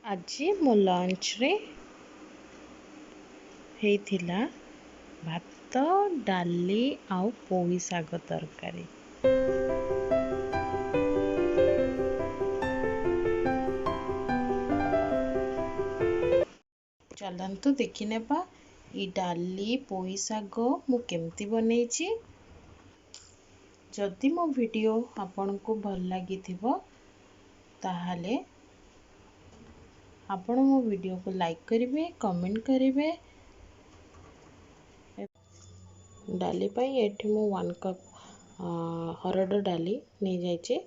ଆଜି ମୋ ଲଞ୍ଚରେ ହେଇଥିଲା ଭାତ, ଡାଲି ଆଉ ପୋଇ ଶାଗ ତରକାରୀ। ଚାଲନ୍ତୁ ଦେଖିନେବା ଏଇ ଡାଲି ପୋଇ ଶାଗ ମୁଁ କେମିତି ବନେଇଛି। ଯଦି ମୋ ଭିଡ଼ିଓ ଆପଣଙ୍କୁ ଭଲ ଲାଗିଥିବ, ତାହେଲେ ଆପଣ ମୋ ଭିଡ଼ିଓକୁ ଲାଇକ୍ କରିବେ, କମେଣ୍ଟ କରିବେ। ଡାଲି ପାଇଁ ଏଠି ମୁଁ 1 କପ୍ ହରଡ଼ ଡାଲି ନେଇଯାଇଛି।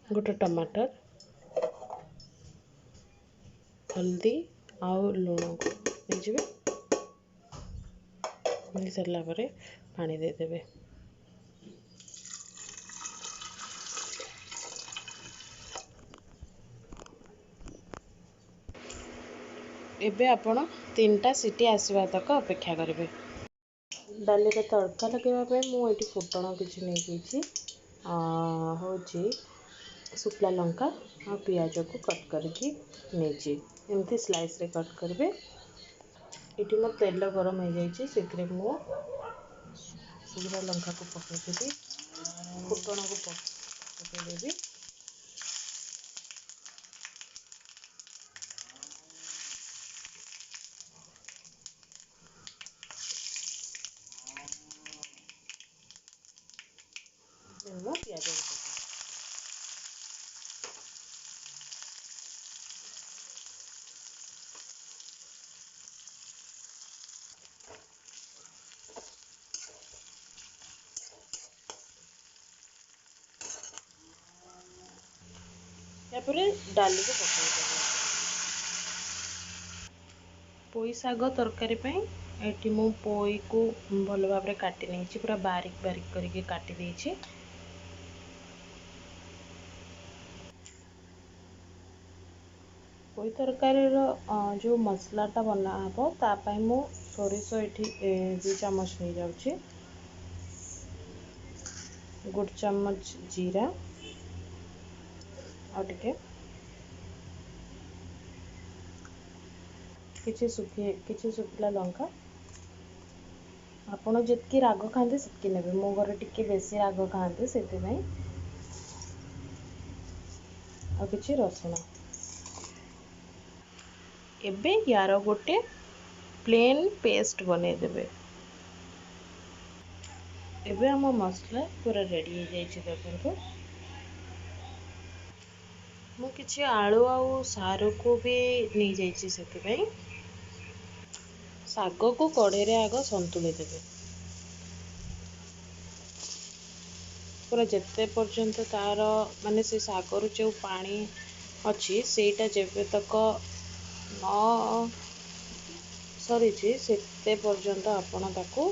ଗୋଟେ ଟମାଟର, ହଳଦୀ ଆଉ ଲୁଣକୁ ନେଇଯିବେ। ନେଇ ସାରିଲା ପରେ ପାଣି ଦେଇଦେବେ। ଏବେ ଆପଣ 3ଟା ସିଟି ଆସିବା ତକ ଅପେକ୍ଷା କରିବେ। ଡାଲିରେ ତଡ଼କା ଲଗାଇବା ପାଇଁ ମୁଁ ଏଠି ଫୁଟଣ କିଛି ନେଇଯାଇଛି। ହେଉଛି ଶୁଖିଲା ଲଙ୍କା ଆଉ ପିଆଜକୁ କଟ୍ କରିକି ନେଇଛି। ଏମିତି ସ୍ଲାଇସ୍ରେ କଟ୍ କରିବେ। ଏଠି ମୋ ତେଲ ଗରମ ହେଇଯାଇଛି, ସେଥିରେ ମୁଁ ଶୁଖିଲା ଲଙ୍କାକୁ ପକାଇଦେବି, ଫୁଟଣକୁ ପକାଇଦେବି। ମୁଁ ପିଆଜକୁ ପକାଇବି। ତାପରେ ଡାଲିକୁ ପକାଇଦେବି। ପୋଇ ଶାଗ ତରକାରୀ ପାଇଁ ଏଠି ମୁଁ ପୋଇକୁ ଭଲ ଭାବରେ କାଟି ନେଇଛି, ପୁରା ବାରିକ ବାରିକ କରିକି କାଟି ଦେଇଛି। ପୋଇ ତରକାରୀର ଯେଉଁ ମସଲାଟା ବନା ହେବ, ତା ପାଇଁ ମୁଁ ସୋରିଷ ଏଠି 2 ଚାମଚ ନେଇଯାଉଛି, 1 ଚାମଚ ଜିରା ଆଉ ଟିକେ କିଛି ଶୁଖିଲା ଲଙ୍କା। ଆପଣ ଯେତିକି ରାଗ ଖାଆନ୍ତି ସେତିକି ନେବେ। ମୋ ଘରେ ଟିକେ ବେଶୀ ରାଗ ଖାଆନ୍ତି, ସେଥିପାଇଁ। ଆଉ କିଛି ରସୁଣ। ଏବେ ୟାର ଗୋଟେ ପ୍ଲେନ୍ ପେଷ୍ଟ ବନେଇଦେବେ। ଏବେ ଆମ ମସଲା ପୁରା ରେଡ଼ି ହେଇଯାଇଛି। ଦେଖନ୍ତୁ, ମୁଁ କିଛି ଆଳୁ ଆଉ ସାରୁକୁ ବି ନେଇଯାଇଛି। ସେଥିପାଇଁ ଶାଗକୁ କଢ଼େଇରେ ଆଗ ସନ୍ତୁଳି ଦେବେ ପୁରା, ଯେତେ ପର୍ଯ୍ୟନ୍ତ ତା'ର ମାନେ ସେ ଶାଗରୁ ଯେଉଁ ପାଣି ଅଛି ସେଇଟା ଯେବେ ତକ ନ ସରିଛି, ସେତେ ପର୍ଯ୍ୟନ୍ତ ଆପଣ ତାକୁ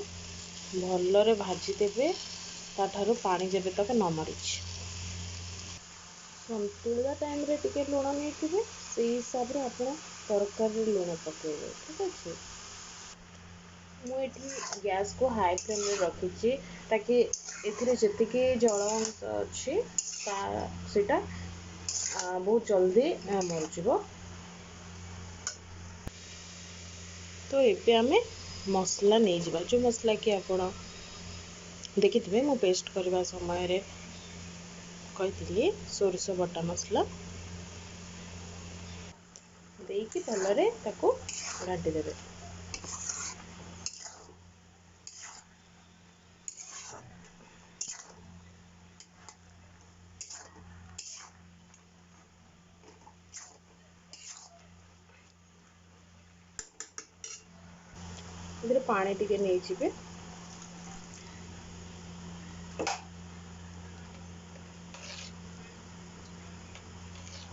ଭଲରେ ଭାଜିଦେବେ, ତା'ଠାରୁ ପାଣି ଯେବେ ତକ ନ ମରିଛି। ସନ୍ତୁଳିବା ଟାଇମ୍ରେ ଟିକେ ଲୁଣ ନେଇଥିବେ, ସେଇ ହିସାବରେ ଆପଣ ତରକାରୀରେ ଲୁଣ ପକାଇବେ। ଠିକ୍ ଅଛି? ମୁଁ ଏଠି ଗ୍ୟାସ୍କୁ ହାଇ ଫ୍ଲେମ୍ରେ ରଖିଛି, ତାକି ଏଥିରେ ଯେତିକି ଜଳ ଅଂଶ ଅଛି ତା ସେଇଟା ବହୁତ ଜଲ୍ଦି ମରିଯିବ। ତ ଏବେ ଆମେ ମସଲା ନେଇଯିବା, ଯେଉଁ ମସଲା କି ଆପଣ ଦେଖିଥିବେ ମୁଁ ପେଷ୍ଟ କରିବା ସମୟରେ କହିଥିଲି, ସୋରିଷ ବଟା ମସଲା ଦେଇକି ଭଲରେ ତାକୁ ଘାଣ୍ଟି ଦେବେ। ଏଥିରେ ପାଣି ଟିକେ ନେଇଯିବେ।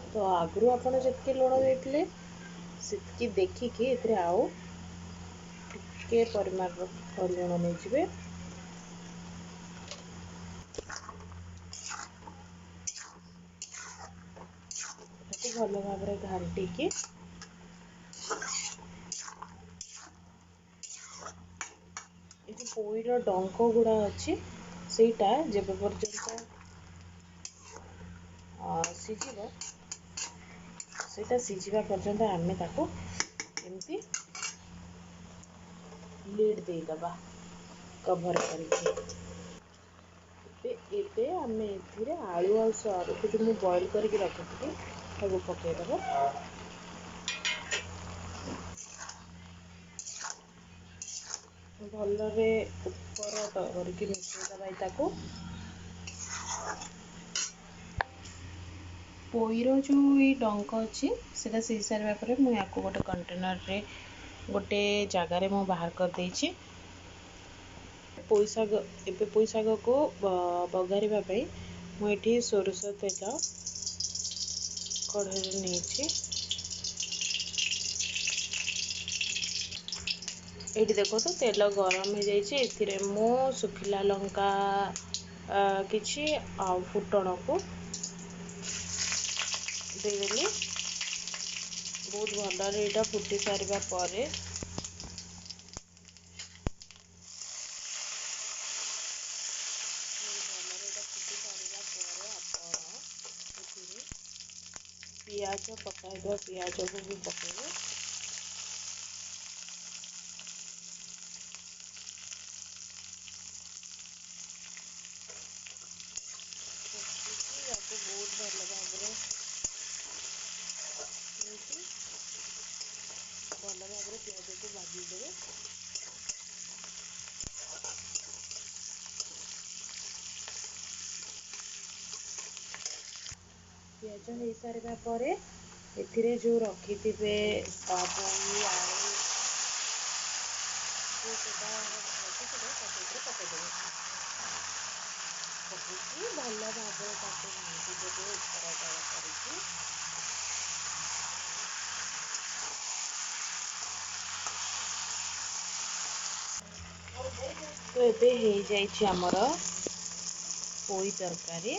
ତ ଆଗରୁ ଆପଣ ଯେତିକି ଲୁଣ ଦେଇଥିଲେ ସେତିକି ଦେଖିକି ଏଥିରେ ଆଉ ଟିକେ ପରିମାଣର ଲୁଣ ନେଇଯିବେ। ତାକୁ ଭଲ ଭାବରେ ଘାଣ୍ଟିକି ଏ ଯେଉଁ ପୋଇର ଡଙ୍କ ଗୁଡ଼ା ଅଛି, ସେଇଟା ଯେବେ ପର୍ଯ୍ୟନ୍ତ ସିଝିବ, ସେଇଟା ସିଝିବା ପର୍ଯ୍ୟନ୍ତ ଆମେ ତାକୁ ଏମିତି ଲିଡ୍ ଦେଇଦେବା କଭର୍ କରିକି। ଏବେ ଆମେ ଏଥିରେ ଆଳୁ ଆଉ ସରୁକୁ ଯେଉଁ ମୁଁ ବଏଲ୍ କରିକି ରଖିଥିଲି ତାକୁ ପକାଇଦେବା। ଭଲରେ ଉପର କରିକି ମିଶାଇଦେବା ତାକୁ। ପୋଇର ଯେଉଁ ଏଇ ଡଙ୍କ ଅଛି ସେଇଟା ସିଝି ସାରିବା ପରେ ମୁଁ ୟାକୁ ଗୋଟେ କଣ୍ଟେନରରେ ଗୋଟେ ଜାଗାରେ ମୁଁ ବାହାର କରିଦେଇଛି। ପୋଇ ଶାଗ, ଏବେ ପୋଇ ଶାଗକୁ ବଘାରିବା ପାଇଁ ମୁଁ ଏଠି ସୋରିଷ ତେଲ କଢ଼େଇରେ ନେଇଛି। ଏଇଠି ଦେଖନ୍ତୁ ତେଲ ଗରମ ହେଇଯାଇଛି। ଏଥିରେ ମୁଁ ଶୁଖିଲା ଲଙ୍କା କିଛି ଆଉ ଫୁଟଣକୁ ଦେଇଦେଲି। ବହୁତ ଭଲରେ ଏଇଟା ଫୁଟି ସାରିବା ପରେ ଆପଣ ଏଥିରେ ପିଆଜ କଟା ହେଇଥିବା ପିଆଜକୁ ବି ପକାଇବେ। ପକେଇକି ୟାକୁ ବହୁତ ଭଲ ଭାବରେ ଏମିତି ଭଲ ଭାବରେ ପିଆଜକୁ ଭାଜିଦେବେ। ପିଆଜ ହେଇସାରିବା ପରେ ଏଥିରେ ଯେଉଁ ରଖିଥିବେ ପୋଇ ଆଳୁ ସେଟା ରଖିଥିବେ ତାକୁ ଏଥିରେ ପକାଇଦେବେ। ପକେଇକି ଭଲ ଭାବରେ ତାକୁ ଘାଣ୍ଟି ଦେବେ ଉପର ତଳ କରିକି। ତ ଏବେ ହେଇଯାଇଛି ଆମର ପୋଇ ତରକାରୀ।